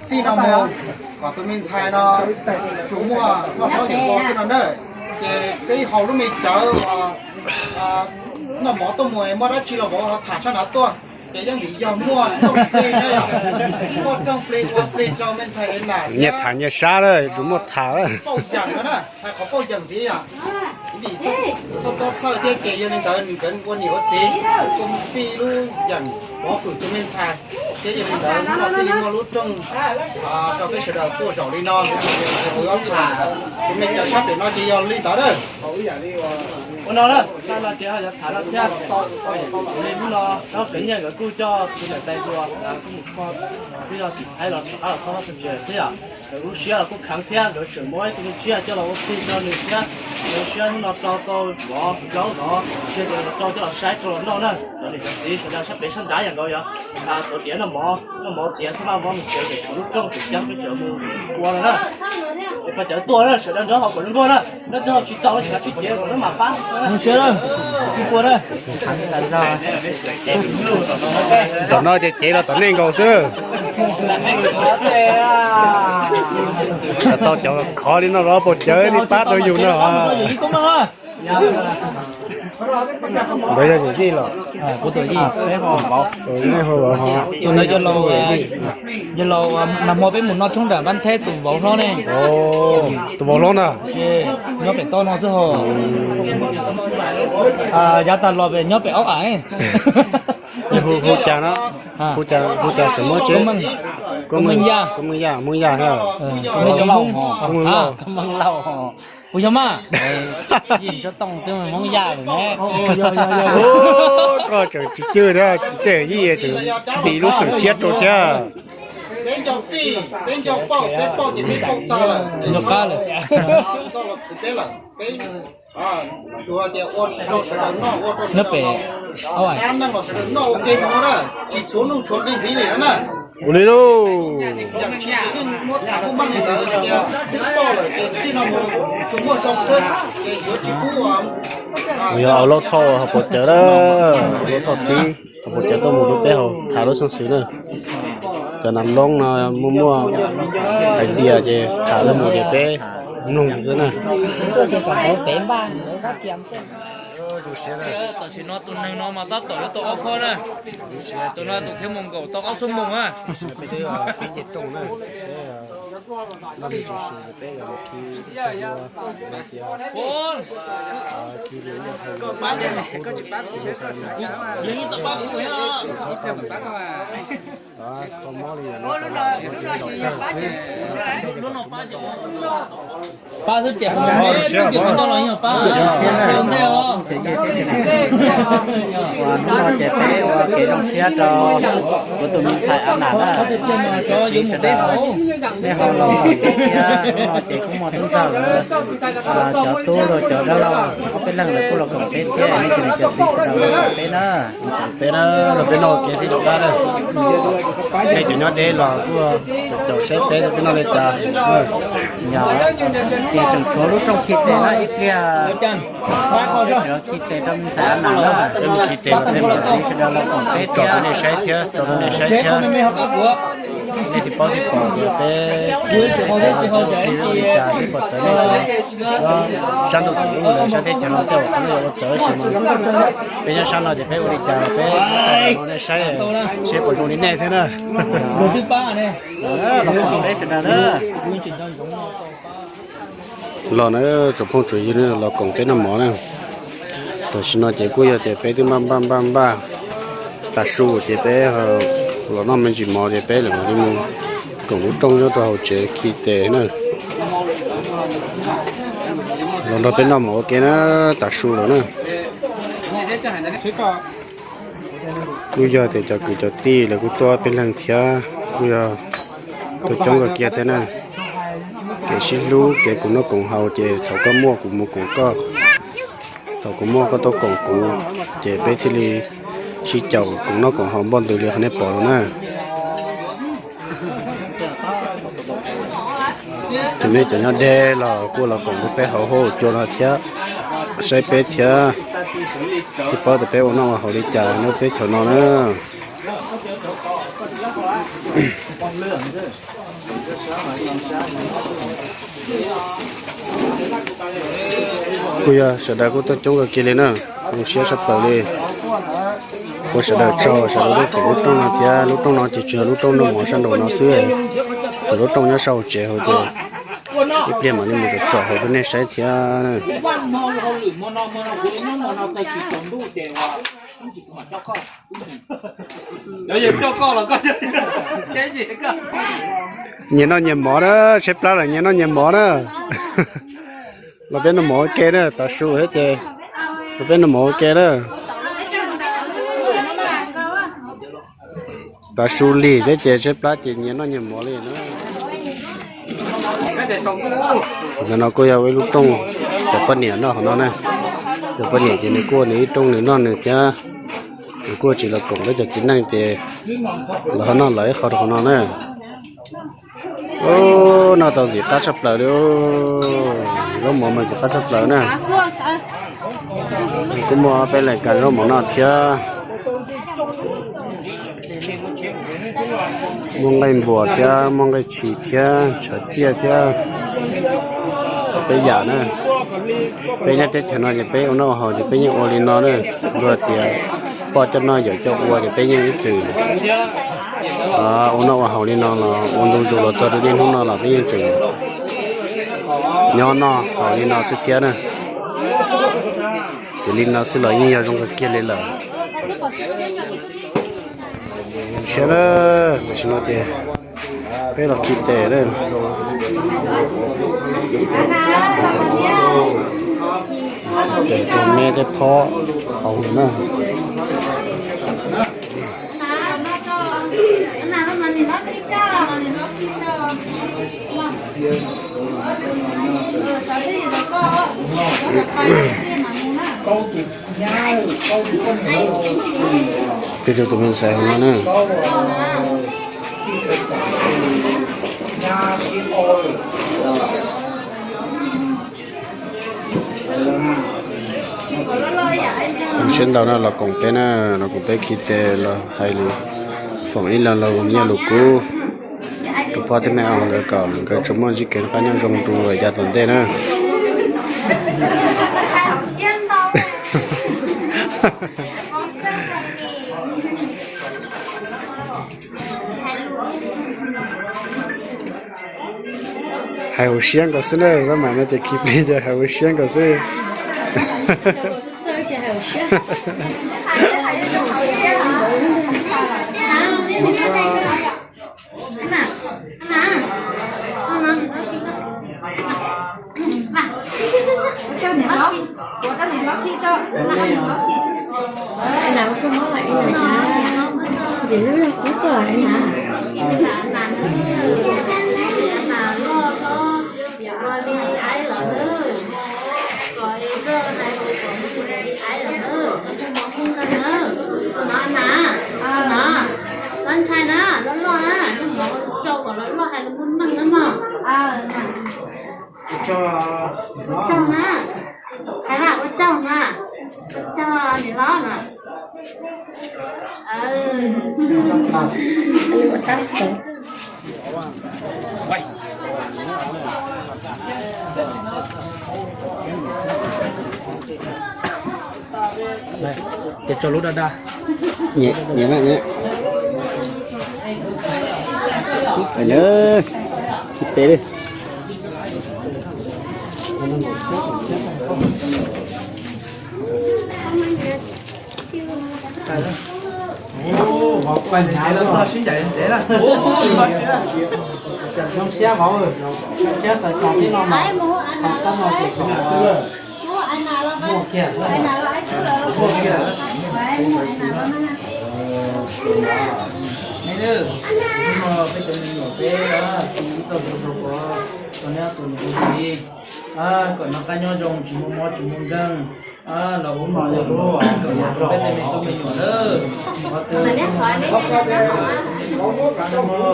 Txij no mus kom tus me ntxhais no tsuas muaj noj hlob yawm npua xwb no na. Ces peb haus lub me cawv uas noj mov tuaj mus muaj dab tsi los vauv ho tham sab nraud tuaj. Ces yeej vim yog muaj rooj plig na yom, muaj rooj plig ua plig rau me ntxhais Ev Nas nyias tham nyias sab, tsuas muaj tham pauj yeem no na, hais qhov pauj yeem ntxiv yom. Vim txhob txhob txhawj thiab ces yog li ntawd nkawd ua niam ua txiv ua fij lub yeem pov hwm tus me ntxhais, thiab yog li ntawd hnub no thiaj li muaj lub rooj rau peb sawv daws tuaj zaum li no. Kuv yuav tham tus me cawv sab pem no ces yog li ntawd na. Ua no na, no ces yog tham no thiab, li hnub no Rab Kev Nyiaj nkawd kuj coj tus niam tais hluas kuj mus kho, twb yog tim Thaib los rov qab los txog txog tsev thiab yom. Nkawd lub siab los kuj kheev thiab, nkawd tseem muab ib tug me tsiaj coj los ua plig rau nws thiab. Nkawd lub siab hnub no rau tau mov zaub no, tsiaj ces rau coj los saib rau los noj na. Cov niam cov txiv sawv daws sab pem sab nrad yom, nkawd yuav tuav tiav noj mov, noj mov tiav xwb maj mov mus tsev ces tshuav lub rooj tseem ceeb peb cov mus ua no na. Es pab cov tuaj na, sawv daws nrog haus kom zoo nkauj na, nrog tsis tau los tsis kav tsij cev kom nrog mam pab. Zoo siab na, tsis pua na. Tom no ces cev los tom nej nkaus xwb. Tau cov khov li no los pom cawv li pab tau yus no. Ntawd yog yawm yij los? Kuv tus yij. Tus no yog laus, yog laus nag hmo peb mus noj tshoob nram Npab Theb tus vauv hlob ne. Tus vauv hlob na. Nyob pem toj no xwb ho. Yav tas los pem nyob pem aub am. Hu cas no? Hu cas, hu cas xeem Hmoob tsev? Koob Meej Yaj, Hmoob Yaj, Hmoob Yaj. Koob Meej Lauj. Puas yog mas? Yij Tsob Tooj twb Hmoob Yaj lawm ne. Koj tseem tsis cwj thiab, tej yij tseem tis lub xeem tshiab rau thiab. Nyob qab lawm. Nyob pem, ua li lauj. Yog au lub thauj hauv paus cawv na, au lub thauj tib hauv paus cawv tuaj mus rau peb haus tham lub xeeb xwm na. Cov nas loob no muaj muaj hais tias ces tham lub mus ces peb mloog xwb na. Tam sim no tus neeg no mas tab tom yuav tau ob khob na. Tus no tus thiab mus nkaum tau ob xuab moos na. Pab xwb tias ua ntej os. Hnub no ces peb ua kev zoo siab rau kuv tus me ntxhais Av Nam na. Cov yuav mus deb hauv, nej ho los koom peb thiab. Hnub no ces kuj muaj tub ntxawg lawv, cov tub los cov dab laug ob peb leeg lawv kuj los koom peb thiab. Nej cov niam cov txiv sawv daws los koom peb na. Peb na, los peb noj kev sib rov qab na. Nej cov nyob deb los kuj caum saib peb, peb noj li cas. Yog, ces tseem tshuav lub rooj khi tes na ib pliag. Khi tes rau me ntxhais Av Nam na. Peb mus khi tes los peb mam txiv sawv daws los koom peb tso rau nej saib thiab, tso rau nej saib thiab. Nej thiaj paub thiaj pom tias peb li cas, peb pom txawv nej cov sab ntuj tim ub lawv sab teb chaws no tej uas qhov nej ua txawv tab sis mas peb nyob sab no ces peb ua li cas peb ua nej saib, seb puas zoo li nej thiab na. Los na, tsoom phooj tsoom ywg los koom peb noj mov na. Tam sim no ces kuj yog tias peb twb npaj npaj npaj npaj tas su ces peb los noj me ntsis mov ces peb lawm mam li mus koom lub rooj nyob rau hauv tsev khi tes na. Los nrog peb noj mov ua ke na, tas su lawm na. Kuj yog tias cov kwv cov tij lawv kuj tuaj peb leeg thiab, kuj yog tuaj coob kawg kiag thiab na. Kev sib hlub kev koom noj koom haus ces thaum koj muaj kuv mus koom koj, thaum kuv muaj koj tuaj koom kuv, ces peb thiaj li sib caum koom noj koom haus npoj ntws li qhov nej pom no na. Tus nej cov nyob deb los kuj los koom rau peb hauv huab cua no thiab, saib peb thiab, thiaj paub tias peb ua noj ua haus li cas nyob teb chaws no na. Kuj yog sawv daws kuj tuaj coob kawg kiag li na, zoo siab tshaj plaws li. Ua sawv daws tsaug, sawv daws tuaj koom lub rooj no thiab. Lub rooj no ces tsis yog lub rooj noj mov sab nraum no xwb, txhua lub rooj nyob sab hauv tsev hauv ces ib pliag mam li mus tsom tsom hauv rau nej saib thiab. Nyias noj nyias mov na, tshaib plab lawm nyias noj nyias mov na. Los peb noj mov ua ke na, tav su thiab ces los peb noj mov ua ke na. Tav su lig thiab ces tshaib plab ces nyias noj nyias mov li na. Ntawm no kuj yog ib lub rooj cov poj niam noj qhov no na. Cov poj niam ces nws kuj ua nws ib rooj nws noj nws thiab. Nws kuj tsis los koom peb cov txiv neej ces los ho noj lawv ib qho rau qhov no na. Noj tau ntxim qab tshaj plaws li. Zaub mov mas ntxim qab tshaj plaws na. Kuj muaj peb leeg kas zaub mov noj thiab. Muaj nqaij npuas thiab, muaj nqaij tshis thiab, tshav ciaj thiab, peb yam na. Peb nyob teb chaws no ces peb ua noj ua haus ces peb yeej ua li no na. Luag tias poj coj noj yawm coj ua ces peb yeej ib txwm ua noj ua haus li no los ua ntu zus los txog rau niaj hnub no los peb yeej tseem nyob noj haus li no xwb thiab na. Ces li no xwb los yeej yog zoo kawg kiag li lawm. Siab na, tam sim no ces peb los khi tes na. Tus me tej phob hauv na. Peb rau tus me ntxhais hauv no na. Zoo siab ntau na, los koom peb na, los koom peb khi tes los hais lus foom ib lo lus nyiaj lus kub rau pog thiab me nkawd kom nkawd tsuas muaj ntsib kev noj qab nyob zoo rau yav tom ntej na. Hais hauv siab nkaus xwb na, xab mam no ces khi plig ces hais hauv siab nkaus xwb. Ntshai na, loj loj na, ua tsaug kom loj loj hais lus meej meej na mog. Ua tsaug na, hais mas ua tsaug na, ua tsaug niam hlob na. Ces tso lub daj daj. Nyiam, nyiam mas nyiam. Pais na, khi tes li. Zoo siab vauv, zoo siab xav txog tib no mas tab no ces kom muaj kiag. Peb cov me nyuam peb, ib txoj hlua hlua kov, tau neb tus niam tus txiv, kom noj qab nyob zoo, tsis muaj mob tsis muaj nkeeg,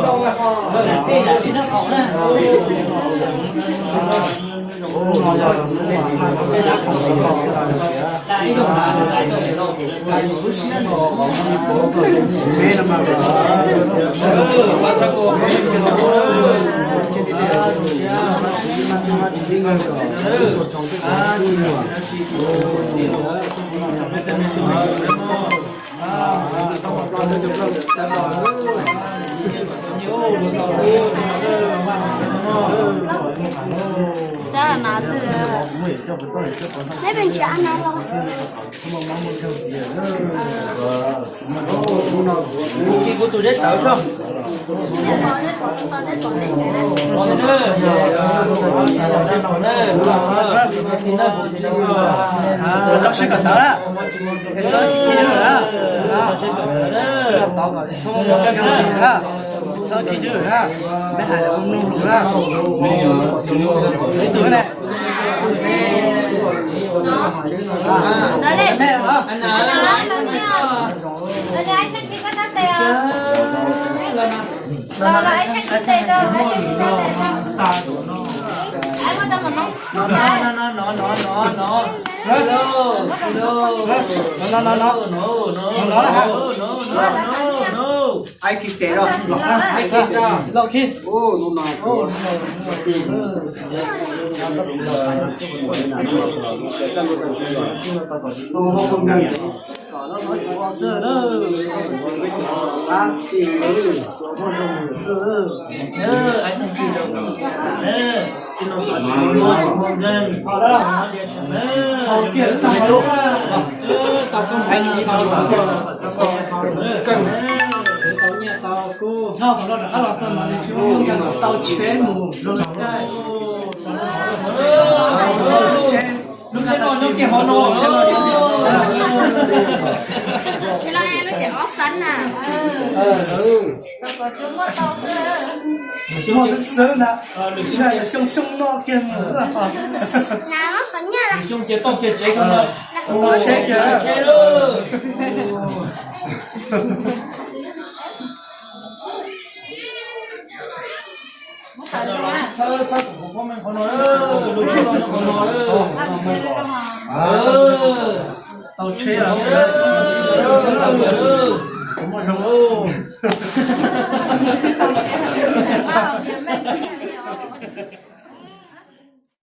los ua kom peb tej me tub me nyuam lawm. Kuv tus deb tawv soj. Rau seb kom tawv na, txhob khi na, txhob khi na, peb hais lus mloog lus na. Ib tug ne. Ai khi tes los. Los khi. Tau tsheb mus. Lub tsheb no nyob kiag hov no. Tsis los lub tseem ob xab na. Muaj xwb xwb na. Lwm tsheb yog xyoo xyoo no kiag mus. Xyoo ces toj kiag tsev no. Toj tsheb kiag. Tau tsheb.